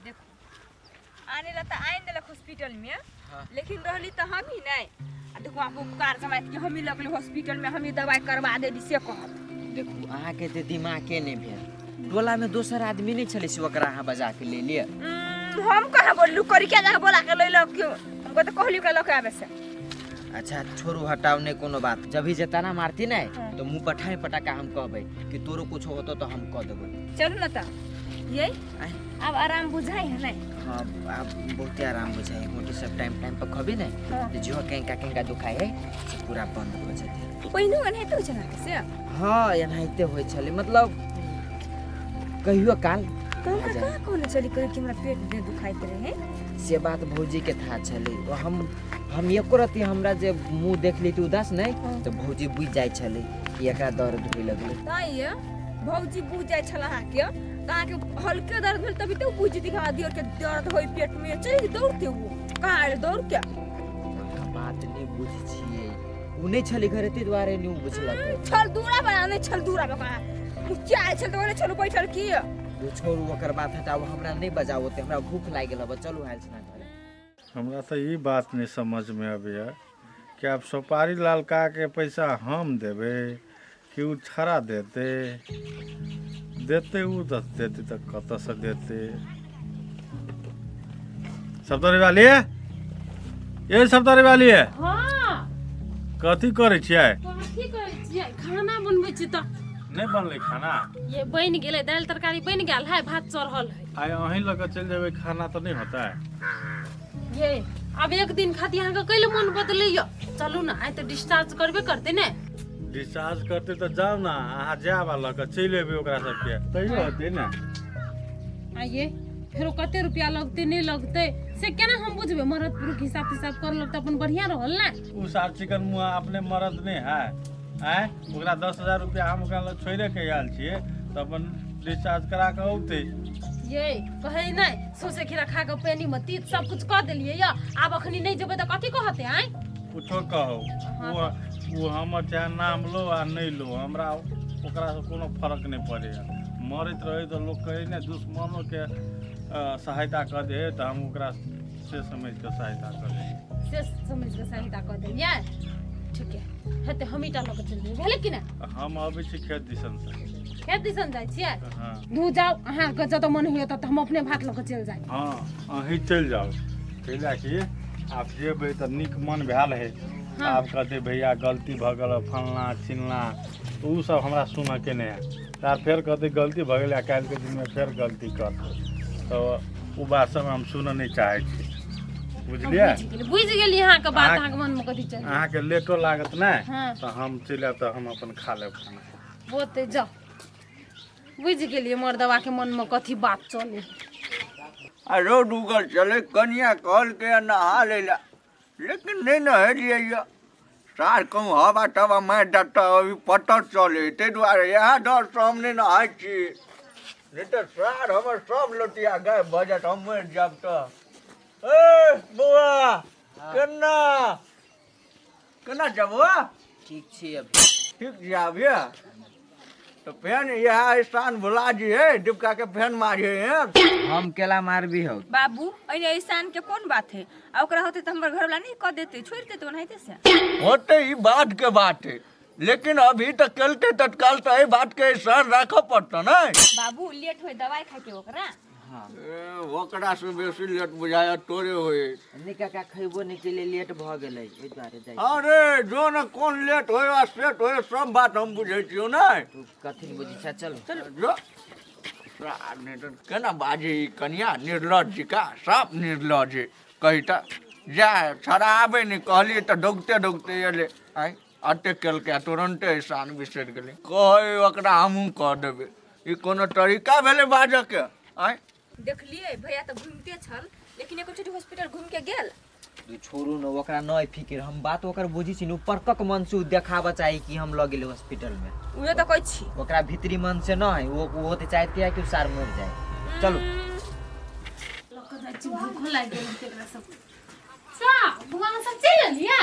देखू आने ला तऽ आनि देलक हॉस्पिटल में। लेकिन रहली तऽ हम ही नहीं। आ देखू अहाँ उपकार जमाइत के हम ही लगली हॉस्पिटल में, हम ही दवाई करवा देली से कहत। देखू अहाँके तऽ दिमागे नहि भेल, टोला में दोसर आदमी नहि छलै से ओकरा अहाँ बजा के ले लिअ। हम कहाँ बोललू करी क्या जाके बोला के लैलक क्यों? हमको तऽ कहली के लऽ के आबे से। अच्छा छोड़ू हटाओ, नहीं कोनो बात। जब भी जे ताना मारती नहीं तो मुंह पर ठाई पटाका हम कहबै कि तोरो कुछ होतो तो हम कह देबै। चलू ना तऽ ये आय। अब आराम बुझाई है नहीं? हाँ अब बहुते आराम बुझाई है। गोटी सब टाइम टाइम पर खबी नहीं तो जो केंका केंका दुखाई है से पूरा बंद हो जेतै। पहिनो एनाहिते होइ छल अहाँके से? हाँ एनाहिते होइ छलै, मतलब कहियो काल। तऽ हमरा कहाँ कहने छली कहियो कि हमरा पेट में दुखाइत रहे? से बात भौजी के था छलै। ओ हम एको रत्ती हमरा जे मुँह देख ली उदास नहीं तो भौजी बुझि जाइ छलै कि एकरा दर्द होइ लगलै। तैं ये भौजी बुझि जाइ छल अहाँके, तऽ अहाँके हल्के दर्द भेल तभी तऽ बुझि जेती कि हमरा दियर के दर्द होइ पेट में, चलि दौड़ते ओ कहाँ आयल दौड़ के। अहाँ बात नहि बुझै छियै, ओ नहि छलै घरे ताहि दुआरे नहि ओ बुझलकै। छल दूरा बना नहि छल दूरा बना चाय छल तऽ ओने छलू बैठल की। ओ छोड़ू ओकर बात हटाउ, हमरा नहि बजाउ ओते, हमरा भूख लागि गेल हँ, चलू हाल सुना घरे। हमरा तऽ ई बात नहि समझमे अबैए कि आब सोपारी लाल काके पैसा हम देबै कि ओ छड़ा देतै? देतै ओ तऽ देतै तऽ कतऽसँ देतै? सप्तरी वाली, ए सप्तरी वाली। हाँ। कथी करै छियै? कथी करै छियै, खाना बनबै छी। तऽ नहि बनलै खाना? ये बनि गेलै, दालि तरकारी बनि गेल है, भात चढ़ल है। आइ अहीं लऽ कऽ चलि जेबै, खाना तऽ नहि होतै? ये आब एक दिन खातिर अहाँके कैले मन बदलैया? चलू ने, आइ तऽ डिस्चार्ज करबे करतै ने। डिस्चार्ज करतै तऽ जाउ ने, अहाँ जायब आ लऽ कऽ चलि एबै ओकरा सबके, तैयो हेतै ने। आइए फेरो कते रुपया लगतै नहि लगतै से केना हम बुझबै? मरद पुरुख हिसाब तिसाब करलक तऽ अपन बढ़िया रहल ने। ओ सार चिकन मुँह अपने मरद नहि है आँय? ओकरा 10,000 रुपया हम ओकरा लग छोड़े के आयल छियै तऽ अपन डिस्चार्ज करा कऽ औतै। ये कहै नहि सौंसे खीरा खा कऽ पेनी मे तीत सब कुछ कऽ देलियै या आब अखनी नहि जेबै तऽ कथी कहतै आँय? कुछो कहो, ओ हमर चाहे नाम लो आ नहि लो, हमरा ओकरासँ कोनो फर्क नहि पड़ैए। मरैत रहै तऽ लोक कहै ने दुश्मनोके सहायता कऽ दे, तऽ हम ओकरा से समझि कऽ सहायता कऽ देलियै। से समझि कऽ सहायता कऽ देलियै, ठीक है हेतै, हमही टा लऽ कऽ चलि जेबै, भेलै कि नहि? हम अबै छी खेत दिसनसँ। खेत दिसन जाइ छियै? हाँ। दू जाउ, अहाँके जतऽ मन होइए ततऽ, हम अपने भात लऽ कऽ चलि जाइ। हँ अहीं चलि जाउ, कैला कि आब जेबै तऽ नीक मन भेल है। आब कहतै भैया गलती भऽ गेल फलना चिलना, तऽ ओ सब हमरा सुनऽके नहि है। तऽ आब फेर कहतै गलती भऽ गेलै आ काल्हिके दिनमे फेर गलती करतै, तऽ ओ बात सब हम सुनऽ नहि चाहै छी, बुझलियै? बुझि गेली अहाँके बात, अहाँके मनमे कथी चलि। अहाँके लेटो लागत नहि तऽ हम चलि आयब तऽ हम अपन खा लेब खाना। बोते जाउ, बुझि गेलियै मर्दबाके मनमे कथी बात चले। आ रौद उगल छलै, कनिया कहलकै नहा लै लए, लेकिन नहि नहेलियै यऽ। सार कहूँ हवा तवा मारि देत तऽ अभी पतर चलै, ताहि दुआरे इएह डरसँ हम नहि नहाइ छी, नहि तऽ सार हमर सब लोटिया गायब भऽ जायत, हम मरि जायब। तऽ ए बौआ, केना केना जब? ठीक छी अभी। ठीक छी अभी? तऽ फेन इएह स्थान भुला जी है, डिबका के फेन मारिए हैं। हम केला मारबी हौ? बाबू एने ऐसान के कोन बात है, आ ओकरा होते तऽ हमर घरवाला नहीं कह देते, छोड़ देते ओनाहिते से। होते ई बात के बात है, लेकिन अभी तक केलते तत्काल तऽ एहि बात के एहसान राखऽ पड़तौ ने। बाबू लेट होय दवाई खाय के ओकरा। ए, ओकरा से बेसी लेट बुझाया तोरे होय। नहि काका, खैबो नहि केलियै, लेट भऽ गेलै ओहि दुआरे जाइ छी। अरे जो ने कोन लेट होय आ सेट होय, सब बात हम बुझै छियौ ने। तू कथी नहि बुझै छह, चल। जो सार नहि तऽ केना बाजे ई कनिया, निर्लज्ज का साफ निर्लज्ज कही तऽ। जा छड़ा आबै नहि कहलियै तऽ दौगते दौगते एलै। आँय अतेक केलकै आ तुरन्ते एहसान बिसरि गेलै। कहै ओकरा हमहूँ कऽ देबै, ई कोनो तरीका भेलै बाजऽके आँय? देखलियै भैया तऽ घूमिते छल, लेकिन एको छोटी हॉस्पिटल घूम के गेल। तू छोड़ू ने ओकरा, नहि फिकिर, हम बात ओकर बुझी छी ने। ऊपर मन से उ देखाबऽ चाही कि हम लऽ गेली हॉस्पिटल में। उहे तऽ कहै छी। ओकरा भीतरी मन से नहि, वो तऽ चाहते है कि उ सार मर जाए। चलू। लऽ कऽ जाइ छी, भूखो लागि गेल हेतै एकरा सबके। सा बुआ सब चलि एलियै?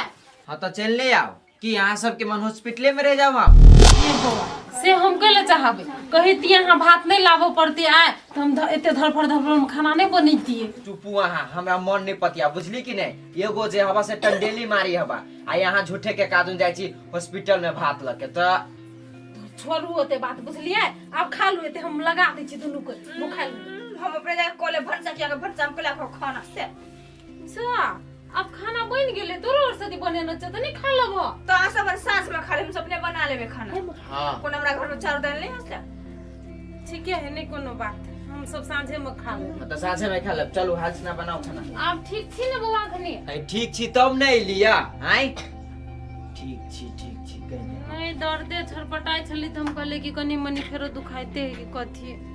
हाँ तऽ चलि नहि आउ। कि अहाँ सबके मन हॉस्पिटले में रह जाओ हम? नहीं बौआ, से हम कैले चाहबै? कहितियै अहाँ भात नहि लाबऽ पड़तै आइ तऽ हम एते धड़फड़ धड़फड़ में खाना नहि बनैतियै। चुपू अहाँ, हमरा मन नहीं पतिया, बुझली कि नहीं? एगो जे हवा से टंडेली मारी हवा आ यहाँ झूठे के कादुन जाइ छी हॉस्पिटल में भात लके तऽ। छोड़ू ओते बात, बुझलियै? आब खा लू, एते हम लगा दै छी दुनू के, भूखा लू। हम अपने जाके कॉले भनसा किया के भनसा में कोला खाना से। अच्छा, आब खाना बनि गेलै, तोरो और सदी बनेने छै तऽ नहि खा लेबह? तो अहाँ सब साँझ में खा लेब, हम सब अपने बना लेबे खाना। हाँ। कोनो हमरा घर में चाउर दालि नहीं हसे। ठीके है, नहि कोनो बात, हम सब साँझे में खा लेब। तऽ साँझे में खा लेब। चलू हाल से ना बनाओ खाना। आब ठीक छी ने बौआ घनी? अरे ठीक छी तब ने लिया आय। ठीक छी, ठीक छी कहिने। नहीं, दर्दे छटपटाइ छली तऽ हम कहलियै कि कनि मनि फेरो दुखाइते है कि कथी।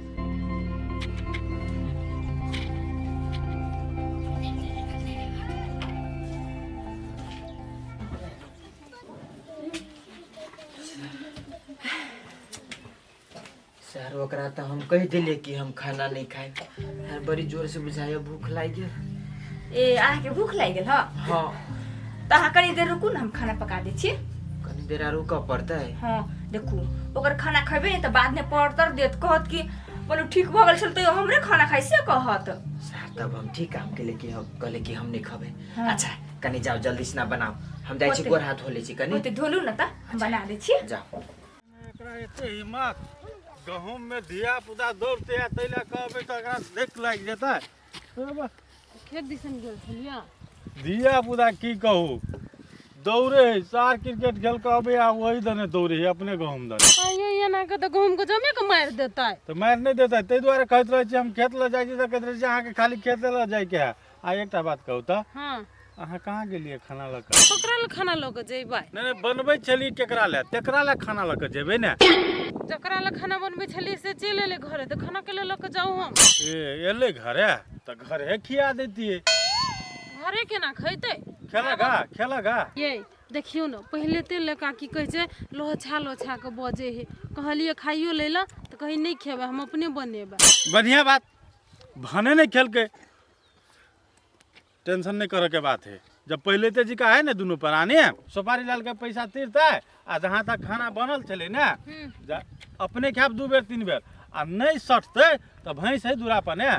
सर ओकरा तऽ हम कहि देलियै कि हम खाना नहीं खाए। यार बड़ी जोर से बुझाइयो भूख लागि गेल। ए, अहाँके भूख लागि गेल? हँ। हाँ। तऽ अहाँ कनि देर रुकू ने, हम खाना पका दै छी। कनी देर आर रुकऽ पड़तै? हँ, देखू ओकर खाना खेबै ने तऽ बादमे पड़तर देत, कहत कि बोलू ठीक भऽ गेल छल तैयो हमरे खाना खाइ से कहत। सर तब हम ठीक काम केले कि हम कहले कि हम नहीं खबे। हाँ। अच्छा कनी जाओ जल्दी से ना बनाओ, हम जाइ छी ओते। गोर हाथ धो लै छी कनी। ओते धोलू ने तऽ हम बना दै छी। जाओ। एकरा एते हिम्मत, गहूम में धिया पुता दौड़ते आ ताहि लए कहबै तऽ एकरा देख लागि जेतै। खेत दिसन गेल छलियै? धिया पुता की कहू दौड़े है, सार क्रिकेट खेल के अबै आ वही दने दौड़े है अपने गहूम दने। आइए एना के तऽ गहूम के जमे के मारि देतै। तऽ मारि नहि देतै, ताहि दुआरे कहैत रहै छी हम खेत लऽ जाइ छी तऽ कहैत रहै छी अहाँके खाली खेते लऽ जाइके है। आ एकटा बात कहू तऽ। हाँ। अहाँ कहाँ गेलियै खाना लऽ कऽ? ककरा लए खाना लऽ कऽ जेबै? नहि नहि, बनबै छलियै केकरा लए, तेकरा लए खाना लऽ कऽ जेबै ने। जकरा लए खाना बनबै छलियै से चलि एलै घरे, तऽ खाना के लऽ कऽ जाउ हम? ए एलै घरे तऽ घरे खिया दैतियै। घरे केना खैतै? खेलक हा, खेलक हा। ये देखियौ ने, पहिले ते लड़का की कहै छै लोहछा लोहछा कऽ बजै है। कहलियै खाइयो लै लए तऽ कही नहि खेबै, हम अपने बनेबै। बढ़िया बात, भने नहि खेलकै, टेंशन नहीं करे के बात है। जब पहले ते जी का है ने दुनू प्राणी सुपारी लाल के पैसा तीरते आ जहाँ तक खाना बनल छलै ने अपने खायब 2 बेर 3 बेर आ नहीं सटते तो भैंस है दूरा पर ने,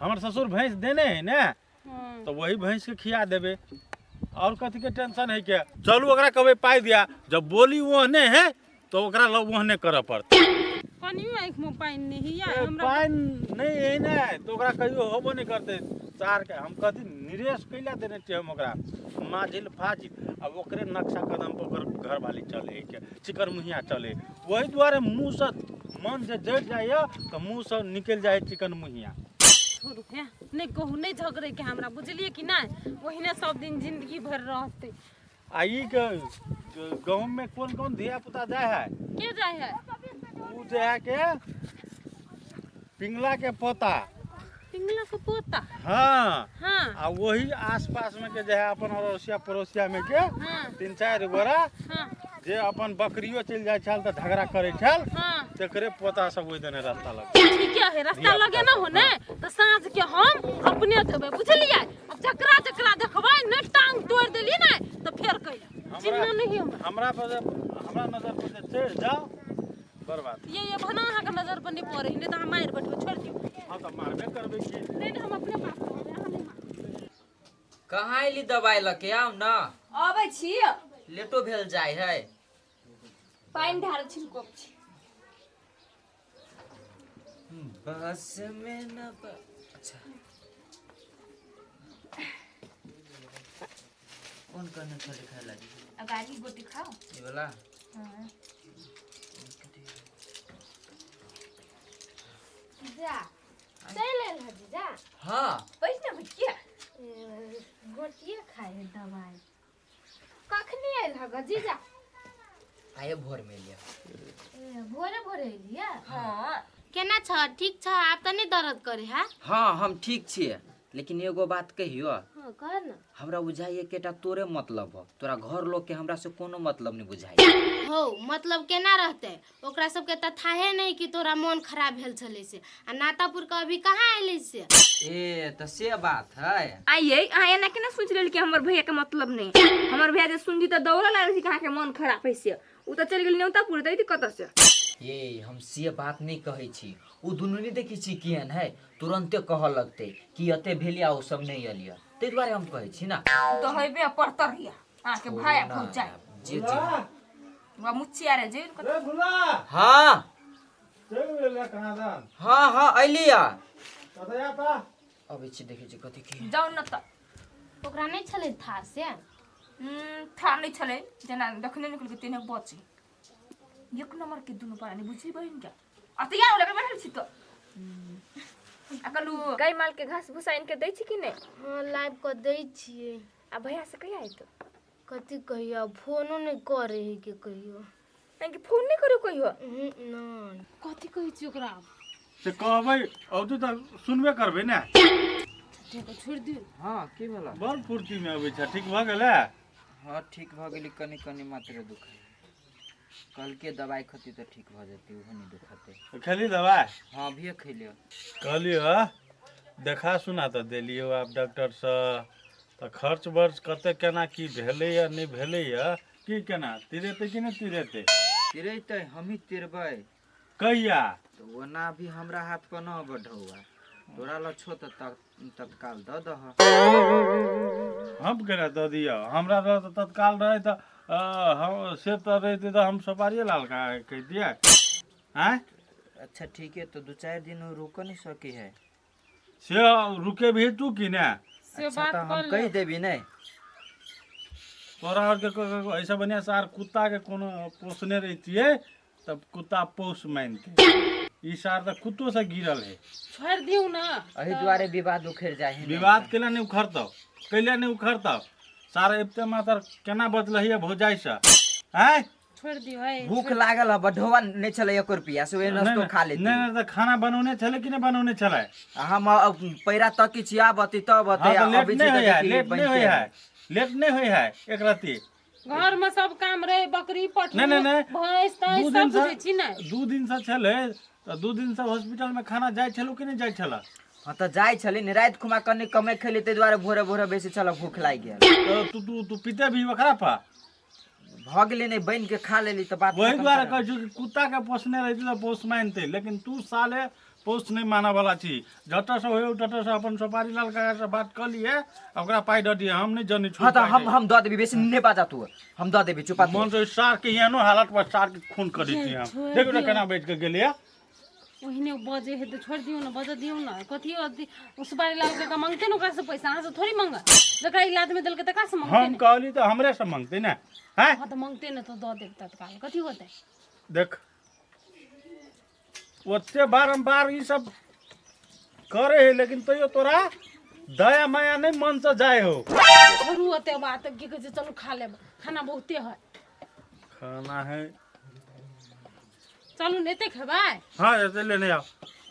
हमर ससुर भैंस देने है ने, तो वही भैंस के खिया देबे, और कथी के टेंशन है के। चलू ओकरा कहबै पाइ दिया, जब बोली ओहने है तो ओकरा लग ओहने करऽ पड़तै। कनियो आँखि में पानि नहि है हमरा। पानि नहि है ने तो ओकरा कहियो होबो नहि करतै। सार के हम कथी निरेश कैला देने छियै हम ओकरा माझिल फाजिल, आ ओकरे नक्शा कदम पर ओकर घरवाली चले के चिकन मुहिया चले, वही दुआरे मुँहसँ मन जे जड़ि जाइए तऽ मुँहसँ निकलि जाइ चिकन मुहिया। छोड़ू हे, नहि कहू, नहि झगड़ैके हमरा, बुझलियै कि नहि? ओहिने सब दिन जिंदगी भरि रहतै। आ ई के गहूम में कोन कोन धिया पुता जाय है? के जाय है? उ जे है के पिंगला के पोता। पिंगला के पोता? हाँ। हाँ। आ वही आस पास में के जे है अपन अड़ोसिया पड़ोसिया में के हाँ। 3-4 गोरा हाँ। जे अपन बकरियो चलि जाइ छल तऽ झगड़ा करै छल। हाँ। तेकरे पोता सब ओहि दने रास्ता लग। ठीक है, रास्ता लगे ना हो ने तऽ साँझ के हम अपने देबै, बुझलियै? अब जकरा जकरा देखबै ने टांग तोड़ि देली ने तऽ फेर कहिया चिन्ह नहीं हमरा। हमरा पर हमरा नजर पर जे चढ़ि जाओ बर्बाद। ये भना अहाँके नजर पर नहि पड़ै, नहि तऽ अहाँ मारि बैठबै, छोड़ि दियौ। हाँ तऽ मारबे करबै की। नहि नहि, हम अपने पास रहबै, अहाँ नहि मारबै। कहाँ अयली दवाइ लऽ के? आउ ने। अबै छी। लेटो भेल जाइ है। पानि ढारल छी, रुकब छी। बस में न अच्छा कौन करने छले खाए लागी? अगाड़ी गोटी खाओ। ये वाला? हाँ। जा चलि एल हँ जीजा? हाँ। बैठ ना भुजिया। गोटिए खाए है दवाई। कखनी आयल हँ ग जीजा? आए भोर में लिया। भोरे भोरे एलियै? हाँ। केना छ? ठीक छ? आब तऽ नहि दर्द करे है? हाँ हम ठीक छियै, लेकिन एगो बात कहियो। हाँ कह ना। हमरा बुझाइ एकेटा तोरे मतलब हो, तोरा घर लोग के हमरा से कोनो मतलब नहीं बुझाइ। हो मतलब केना रहते, ओकरा सबके तऽ थाहे नहीं कि तोरा मन खराब भेल छलै से, आ नातापुर के अभी कहाँ एलै से। ए तऽ से बात है। आइए अहाँ एना केना सोचि लेली कि हमर भैया के मतलब नहीं? हमर भैया जे सुनती तऽ दौड़ऽ लागल कि अहाँके मन खराब है से, उ तऽ चलि गेल न्योतापुर, तऽ अइती कतऽ से? ये हम से बात नहीं कहै छी, उ दुनू नहीं देखै छी केहन है, तुरंते कहऽ लगतै कि एते भेलिया ओ सब नहीं एलिया, ताहि दुआरे हम कहै छी ना। तऽ हेबे परतर हिया अहाँके भाय भौजाइ। जे जे हमरा मुच्ची आरे जे ए भुला। हाँ चलि गेलै कहाँ दन? हाँ हाँ अइलिया। कतऽ जा ता? अबै छी देखै छी कथी की। जाउ न तऽ। ओकरा नहि छलै था से? था नहि छलै, जेना देखने निकल तेने बची एक नंबर के दुनू प्राणी बुझी बहिन के। आ तऽ यार लगे बैठल छी तऽ आ कहलू गाय माल के घास भूसा आनि के दै छी कि नहि? हाँ लाबि कऽ दै छियै। आ भैया से कहिया अयतौ? कथी कहियो, फोनो नहि करै है के कहियो। कि फोन नहि करू कहियो? नहि। कथी कहै छी ओकरा? से कहबै औतै तऽ सुनबे करबै ने। छोड़ि दियौ। हाँ की भेल? बड़ फुर्ती में अबै छै। ठीक भऽ गेलै? हाँ ठीक भऽ गेलै, कनि कनि मात्र दुखाइ। कलके दवाइ खती तऽ ठीक भऽ जेतै, ओहो नहि दुखतै। खेली दवाइ? हाँ अभिये खैलियो। कहलियो देखा सुना तऽ देलियो आब डॉक्टरसँ, तऽ खर्च बर्च कते केना की भेलैया नहि भेलैया, की केना तिरेतै कि नहि तिरेतै? तिरेतै, हमही तिरबै। कहिया? तऽ ओना भी हमरा हाथ पर न बढ़ौआ, तोरा लग छौ तऽ तत्काल दऽ दह। हम केना दऽ दिअ? हमरा रह तऽ तत्काल रहै तऽ हम से तऽ रहितै तऽ हम सोपारिये लाल कहितियै। आँय अच्छा ठीक है, तो 2-4 दिन रुक नहीं सकी है। से रुके भी तू कि ने? से अच्छा बात तऽ हम कर कहि देबी नहि। तोरा आरके ऐसा बढ़िआँ सार कुत्ताके कोनो पोसने रहितियै तब कुत्ता पोस मानिते, ई सार तऽ कुत्तो से गिरल है। छोड़ि दियौ ना। एहि दुआरे विवाद उखड़ि जाइ है। विवाद केला नहि उखड़तौ, कैला नहि उखड़तौ? सार एते मातर केना बदलही भौजाइ से? आँय छोड़ि दियौ है। भूख लागल है, बढ़ौआ नहि छलै एको रुपया से, ओहे नाश्तो खा लेती। नहि नहि तऽ खाना बनौने छलै कि नहि बनौने छलै? हम पैरा तकी छी, आब अतै तब अतै। हाँ, लेट नहि होइ है, लेट नहि होइ है, लेट नहि होइ है एक रत्ती। घर में सब काम रहे, बकरी पठू नहीं, नहीं। भैंस तैंस सब बुझै छी ने। 2 दिन से छलै तऽ 2 दिन से हॉस्पिटल में खाना जाइ छलू कि नहि जाइ छल? हाँ तऽ जाइ छलै ने, राति खुमा कनि कमे खेली ताहि दुआरे भोरे भोरे बेसी छल, भूख लागि गेल। तऽ तू तू तू पीते भी ओकरा पर भऽ गेलै नहि, बनि के खा लेली तऽ बात वही खतम। दुआरे कहै छी कि कुत्ता के पोसने रहितै तऽ पोस मानितै, लेकिन तू साले पोस नहि मानऽ वाला छी। जतऽ से होय ततऽ से अपन सोपारी लाल काका से बात कऽ लिए, ओकरा पाइ दऽ दिए, हम नहि जनै छी। हाँ तऽ हम दऽ देबी, बेसी नहि बाजा तू, हम दऽ देबी, चुपा तू। मन से सार के एहनो हालत पर सार के खून करै छी हम। देखियौ ने केना बैठ के गेलियै। ओहिने बजे है तऽ छोड़ि दियौ ने, बजऽ दियौ ने। कथी सुपारी लाल काका मांगते ने ओकरा से पैसा, अहाँ से थोड़ी मांगत? जकरा इलाज में देलकै तकरा से मांगते हम ने। कहली तऽ हमरे से मांगते ने। हैं हाँ तऽ मांगते ने तऽ दऽ देब तत्काल, कथी होतै? देख ओते बारम्बार ई सब करे है, लेकिन तैयो तोरा दया माया नहीं मन से जाय हो। छोड़ू ओते बात, की कहै छै, चलू खा लेब, खाना बहुते है। खाना है। चलू ने, एते खेबै? हाँ एते लेने आओ।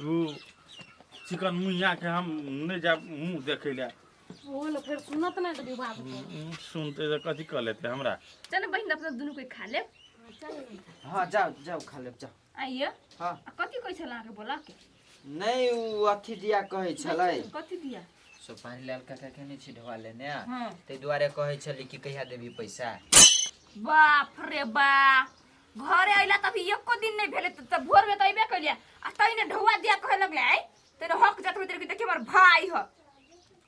उ चिकन मुइया के हम नहीं जाब मुँह देखे ले। ओ ले फेर सुनत नहि तऽ विवाद होतै। सुनते तऽ कथी कह लेते हमरा। चल बहिन अपना दुनू कोई खा लेब। हाँ जाओ जाओ खा लेब जाओ। आइए। हाँ। आ कथी कहै छल अहाँके बोला के? नहि उ अथी दिया कहै छलै। कथी दिया? सोपारी लाल काका के नहि छी ढोआ लेने, हाँ। ताहि दुआरे कहै छलै कि कहिया देबी पैसा। बाप रे बा, घरे अइला तभी एको दिन नहि भेलै तऽ भोर में तऽ अइबे कलियै आ तैने ढौआ दिया कहे लगलै। आइ तैने हक जतबैत रहे कि देखी हमर भाई ह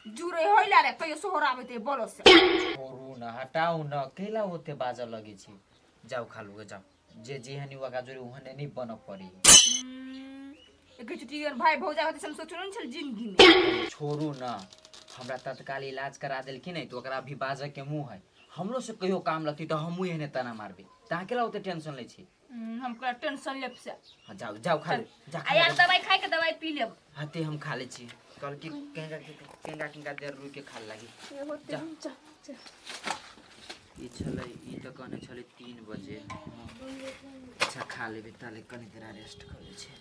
जुरे होइला रे, तैयो सोहराबैत रहे बोलो से। छोड़ू न, हटाउ न, कैला ओते बाजऽ लगै छी? जाउ खा लू जाउ, जे जेहन ओकरा जोरे ओहने नहि बनऽ पड़ी। एक छुट्टी भाई भौजा होते हम सोचलो नहीं छल जिंदगी में। छोड़ू न, हमरा तत्काल इलाज करा देलखिन नहीं तो ओकरा अभी बाजऽ के मुँह है। हमरो से कहियो काम लगती तऽ हमहूँ एहने ताना मारबै, तऽ अहाँ केला ओते टेंशन लै छी? हम करा टेंशन लेब से। हाँ जाओ जाओ खा ले, जा आ खा यार ले। दवाई खाइ के दवाई पी लेब। हाँ ते हम खा ले छी, कल की केंगा केंगा केंगा देर रुक के खा लागी। जा। ई छलै, ई तऽ कहने छलै 3 बजे। अच्छा खा लेबै ताले कनि देर रेस्ट कर लै छी।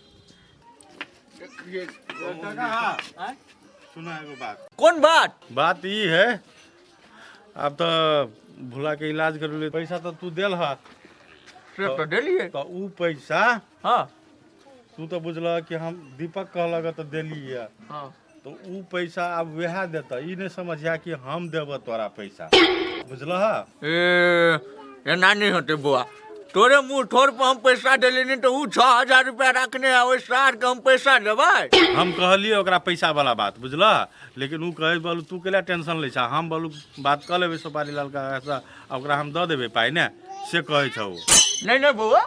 काका। सुना एगो बात। कोन बात? बात ई है, आब तऽ भोला के इलाज करेले पैसा तऽ तू देल ह। से तऽ देलियै। तऽ ऊ पैसा हँ। तू तऽ बुझलह कि हम दीपक कहलक तऽ देलियै। हँ। तऽ ऊ पैसा आब वएह देतऽ, ई नहि समझिया कि हम देबऽ तोरा पैसा, बुझलह? ए एना नहि होतै बौआ, तोरे मुँह ठोर पर हम पैसा देली नहि तऽ ऊ 6000 रुपया रखने है, ओहि सार के हम पैसा देबै। हम कहलियै ओकरा पैसा वाला बात, बुझलह? लेकिन ऊ कहै बोलू तू केला टेंशन लै छह, हम बोलू बात कऽ लेबै सोपारी लाल काका आ ओकरा हम दऽ देबै पाइ ने, से कहै छौ। नहि नहि बौआ,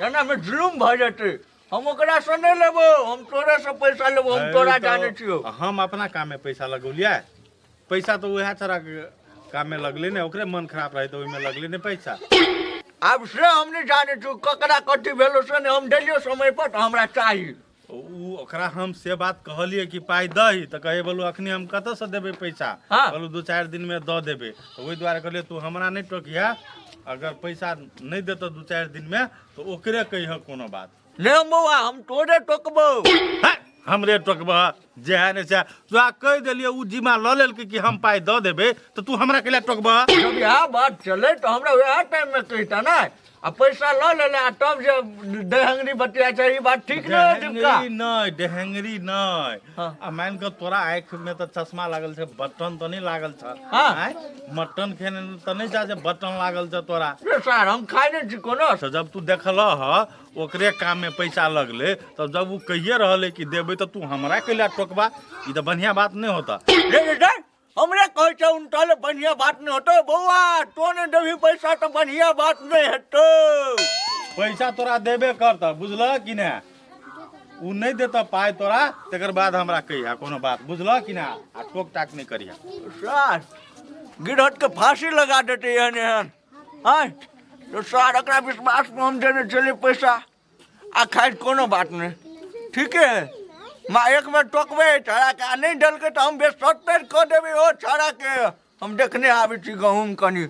एनामे जुलुम भऽ जेतै, हम ओकरासँ नहि लेबो, हम तोरेसँ पैसा लेबो, हम तोरा जानै छियौ। हम अपना काममे पैसा लगौलियै, पैसा तऽ उएह छोड़ाके काममे लगलै ने, ओकरे मन खराब रहै तऽ ओहिमे लगलै ने पैसा। आब से हम नहि जानै छियौ ककरा कथी भेलो से नहि, हम देलियौ समय पर तऽ हमरा चाही। ऊ ओकरा हम से बात कहलियै कि पाइ दही तऽ कहै बोलू अखनी हम कतऽसँ देबै पैसा। हाँ। बोलू 2-4 दिनमे दऽ देबै, तऽ ओहि दुआरे कहलियै तू हमरा नहि टोकिहे, अगर पैसा नहि देतऽ 2-4 दिनमे तऽ ओकरे कहिह कोनो बात। नहि बौआ, हम तोरे टोकबौ। है, हमरे टोकबह जे है ने से तोरा कहि देलियै, ऊ जिम्मा लऽ लेलकै कि हम पाइ दऽ देबै, तऽ तू हमरा कैला टोकबह? जब इएह बात चलै तऽ हमरा वएह टाइममे कहिता ने, आ पैसा लऽ लेले आ तब जे देहंगरी बतिया छै, ई बात ठीक नहि है दीपका। डेहंगरी नहि, डेहंगरी नहि। हाँ। आ मान कऽ तोरा आँखि में तऽ चश्मा लागल छै, बटन तऽ नहि लागल छ। हाँ। आँय, मटन खेने तऽ नहि जा जे बटन लागल छ तोरा। रे सर, हम खाइ नहि छी कोनो। तऽ जब तू देखलह ओकरे काम में पैसा लगले, तब जब ओ कहिए रहले कि देबै तऽ तू हमरा कैला टोकबा? ई तऽ बढ़िया बात नहि होता। रे रे रे, हमरे कहै छै उनटल बढ़िया बात नहि होतौ बौआ, तो नहि देबही पैसा तऽ बढ़िया बात नहि हेतौ। पैसा तोरा देबे करतऽ, बुझलह कि नहि? उ नहि देतऽ पाइ तोरा तकर बाद हमरा कहिया कोनो बात, बुझलह कि नहि? आ टोक टाक नहि करिहा। सर गिरहत के फांसी लगा देते एहन एहन। आँय तो सर, एकरा विश्वास में हम देने छलियै पैसा, आ खैर कोनो बात नहि, ठीके है। माँ एक बेर टोकबै छौड़ा के आ नहि देलकै तऽ हम बेसत्तर कऽ देबै ओ छौड़ा के। हम देखने आबै छी गहूँम कनि।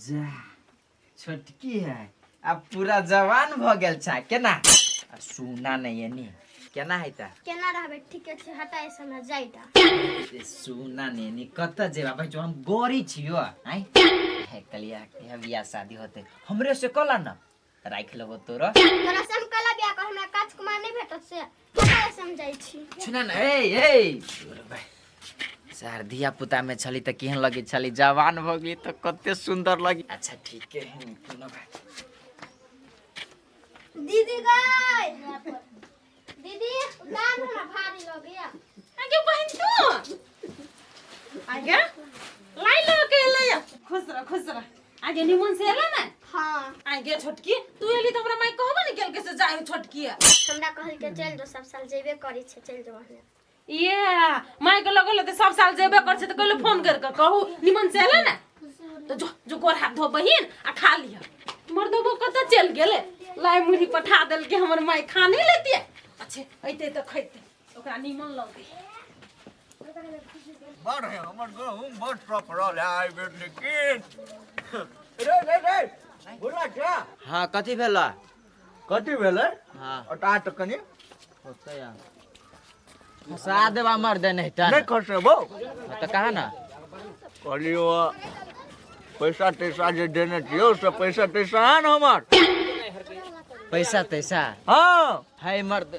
जा छोटकी है, अब पूरा जवान भ गेल छा केना? आ सुना नहीं है नी केना है ता? केना रहबै, ठीके छै, हटाए से हमरा जाइटा। ए, सुना नहीं नी कत जेबा भाई, जो हम गोरी छियो आइ हे कलिया के बियाह शादी होते हमरे से कला न राख लेबो तोरा। तोरा से हम कला बियाह कर, हमरा काज कुमार नहीं भेटत से हटाए से हम जाइ छी। सुना न, ए ए भाई सर धिया पुता में छली त केहन लगे छली, जवान भ गेली त कते सुंदर लगी। अच्छा ठीक है कोनो बात। दीदी गई, दीदी उतार हमरा भारी लगैया। आगे बहन तू आगे लाई लो के ले, खुश रह खुश रह। आगे निमन से एला ना? हाँ। आगे छोटकी तू एली त हमरा माई कहबो ने केलके से जाय छोटकी। हमरा कहल के चल जो, सब साल जेबे करै छै, चल जो अहने। ये माई के लगल त सब साल जेबे कर छै त कहले फोन कर के कहू निमन से एला ना? तो जो जो गोर हाथ धो बहिन आ खा लिह। मर्दबो कत चल गेले, लाई मुढ़ी पठा देलके हमर माई, खा नहीं लेतिए। अच्छे ऐते त खैते, ओकरा निमन लगै। बड़ है हमर गहूम बड़ सफरल है एहि बेर, लेकिन रे रे रे बोला क्या? हाँ कथी भेल? कथी भेलै? हाँ। ओटा तऽ कनि होतै आ। फंसा देबा मर दे नहीं नहि खसेबौ। तऽ कहा ना कहलियौ पैसा तैसा जे देने छियौ से पैसा तैसा आन हमर। पैसा तैसा? हाँ। है मर्द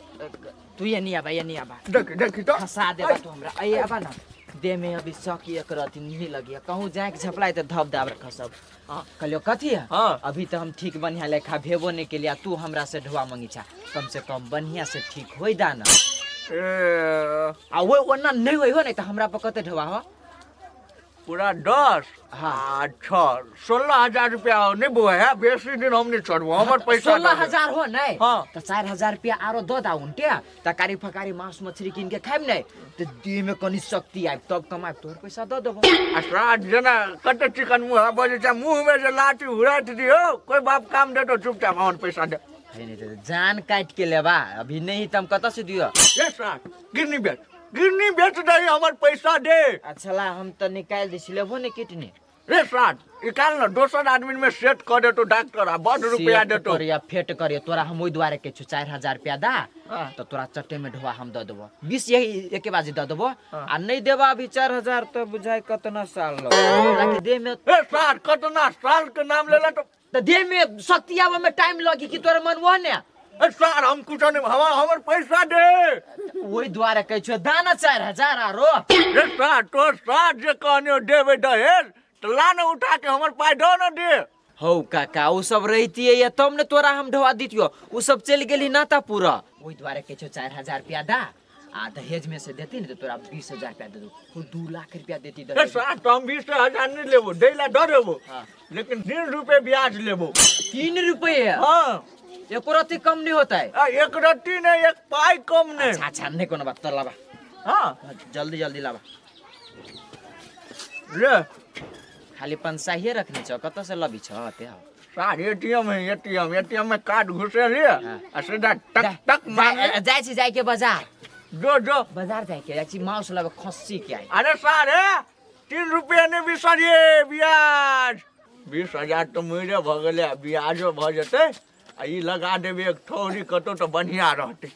तू ये नहीं आबा, ये नहीं आबा। देख देख तो फंसा देबा तू हमरा। ऐ आबा ना, देह में अभी शक एक रति नहीं लगी, कहूँ जाए के झपलाई तो धब दाब खसब। हाँ। कहलियो कथी है? हाँ। अभी तो हम ठीक बढ़िया लेखा भेबो नहीं के लिया, तू हमरा से ढुआ मंगी छा, कम से कम बढ़िया से ठीक होई दा ना। ए आ वो ओना नहीं होई हो नहीं तो हमरा पर कते ढुआ हो? पूरा 10 आ 6 16,000 रुपया हो। नहीं बुआ है बेसी दिन हम नहीं छोड़बो हमर पैसा सोलह दऽ दे। हजार हो नहीं हाँ। तो 4,000 रुपया आरो दऽ दा उनटे तरकारी फकारी मांस मछली कीन के खाइब नहीं तो देह में कनी शक्ति आबि तब कमाब तोहर पैसा दऽ देबो। आ सात जना कते चिकन मुँह बजै छै मुँह में जे लाठी हुराटि दियौ कोई बाप काम देतो चुपचाप हमर पैसा दे। है नहीं तो जान काटि के लेबा अभी नहीं त हम कतऽ से दिअ? ए साथ गिरनी बेच गिरनी बेच दही हमर पैसा दे। अच्छा ला हम तऽ निकालि दै छी लेबो ने किटनी। रे साथ निकाल न दोसर आदमी में सेट कर देतो डॉक्टर आ बड रुपया सेट देतो। करिया फेट करिया तोरा हम ओहि दुआरे कहै छियौ 4,000 रुपया दा हाँ। तऽ तोरा चट्टे में ढोआ हम दऽ देबो 20 एके बाजी दऽ देबो आ नहीं देबा अभी 4,000 तऽ बुझाइ कतना साल लगतौ तोरा के देह में। ए साथ कतना साल के नाम लेला तो तऽ देह में शक्ति आबऽ में टाइम लगी कि तोरा मन वह ने। ए सार हम कुछो नहीं हमर हमर पैसा दे। ओहि दुआरे कहै छियौ दा न 4,000 आरो। ए सार तोर सार जे कहने देबै दहेज तऽ ला न उठा के हमर पाइ दऽ न दे। हौ काका ओ सब रहितियै या तब ने तोरा हम ढोआ दितियौ ओ सब चलि गेली नाता पूरा। ओहि दुआरे कहै छियौ 4,000 रुपया दा आ दहेज में से देती ने तो तोरा 20,000 रुपया दे दू 2 लाख रुपया देती ए दहेज। सार तो हम 20,000 नहीं लेबो दै ला दऽ देबो हाँ। लेकिन 3 रुपये ब्याज लेबो। 3 रुपये? हाँ। एको रत्ती कम नहीं होता है। आ, एक रत्ती नहीं एक पाई कम नहीं। अच्छा अच्छा नहीं कोनो बात तोर लाबा। हाँ। जल्दी जल्दी लाबा। ले। खाली पंसाहिए रखने छौ कतऽ से लबी छौ ते हौ? सार एटीएम है एटीएम एटीएम में कार्ड घुसे लिए हाँ। आ सीधा टक टक मारे। जाइ छी जाइ के बाजार। जो जो बाजार जाइ के जाइ छी माउस लबे खस्सी के आई। अरे सार हे 3 रुपया नहीं बिसरिए ब्याज। 20,000 तो मुरे भऽ गेलै आ ब्याजो भऽ जेतै आ ई लगा देबै एक ठौरी कतौ तऽ बढ़िया रहतै।